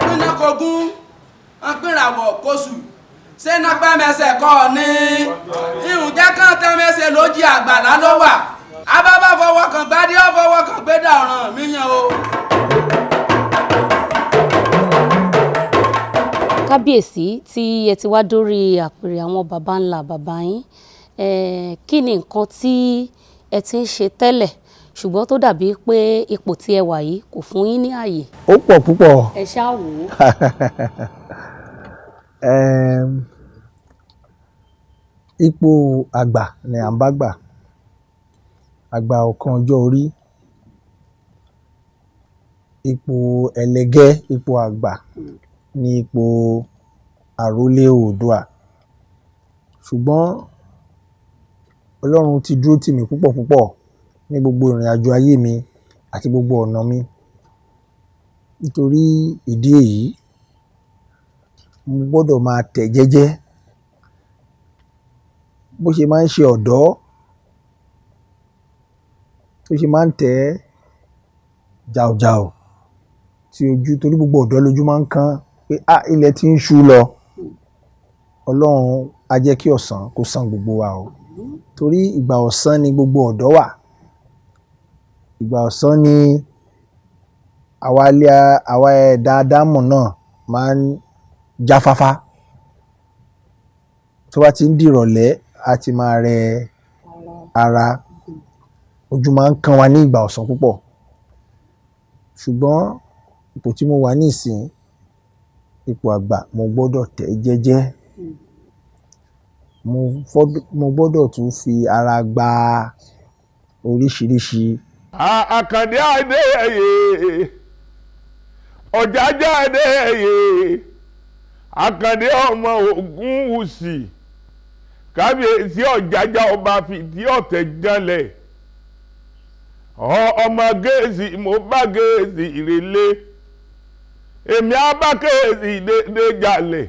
Pínlẹ̀ kogún, pínràwọ̀ kóṣù, ṣé nápẹ́ mẹsẹ̀ kọ́ ni? Ìhùn jẹ́ kán tẹ́ mẹsẹ̀ lójì àgbàlá ló wà. Abábá fọwọ́ kan gbádé, ó fọwọ́ kan gbédà ọ̀ràn mi yàn o. Kábíyèsí, tí ẹ ti wá dórí àpèrè àwọn baba ńlá bàbá yín, kí ni nǹkan tí ẹ ti ń ṣe tẹ́lẹ̀ ṣùgbọ́n tó dàbí pé ipò tí ẹ wà yìí kò fún yín ní àyè? Ó pọ̀ púpọ̀. Ẹ ṣáà wò ó. Ipò àgbà ni à ń bá gbà. Àgbà ọ̀kan ọjọ́ orí. Ipò ẹlẹgẹ́, ipò àgbà ni ipò àrólé Oòduà. Ṣùgbọ́n Ọlọ́run ti dúró tì mí púpọ̀ púpọ̀ ní gbogbo ìrìn àjò ayé mi àti gbogbo ọ̀nà mi. Nítorí ìdí èyí, mo gbọ́dọ̀ máa tẹ̀ jẹ́jẹ́. Bó ṣe máa ń ṣe ọ̀dọ́, tó ṣe máa ń tẹ̀ jàùjàù tí ojú, torí gbogbo ọ̀dọ́ lójú máa ń kán pé a ilẹ̀ tí ń ṣú lọ. Ọlọ́run á jẹ́ kí ọ̀sán kó san gbogbo wa o. Torí ìgbà ọ̀sán ni gbogbo ọ̀dọ́ wà. Ìgbà ọ̀sán ni àwa ilé, àwa ẹ̀dá Ádámù náà máa ń jáfáfá. Tó bá ti ń di ìrọ̀lẹ́, a ti máa rẹ ara. Ojú máa ń kán wa ní ìgbà ọ̀sán púpọ̀. Ṣùgbọ́n ipò tí mo wà nísìnyí, ipò àgbà, mo gbọ́dọ̀ tẹ̀ jẹ́jẹ́. Mo gbọ́dọ̀ tún fi ara gba oríṣiríṣi. Àkàndé Adéyẹyè, Ọ̀jájá Adéyẹyè, Àkàndé ọmọ Ògúnwùsì, kábíyèsí Ọ̀jájá ọba fìdí ọ̀tẹ̀ janlẹ̀. Ọmọ Géèsì, mo bá Géèsì ìrèlé, èmi á bá Géèsì dédé jalè.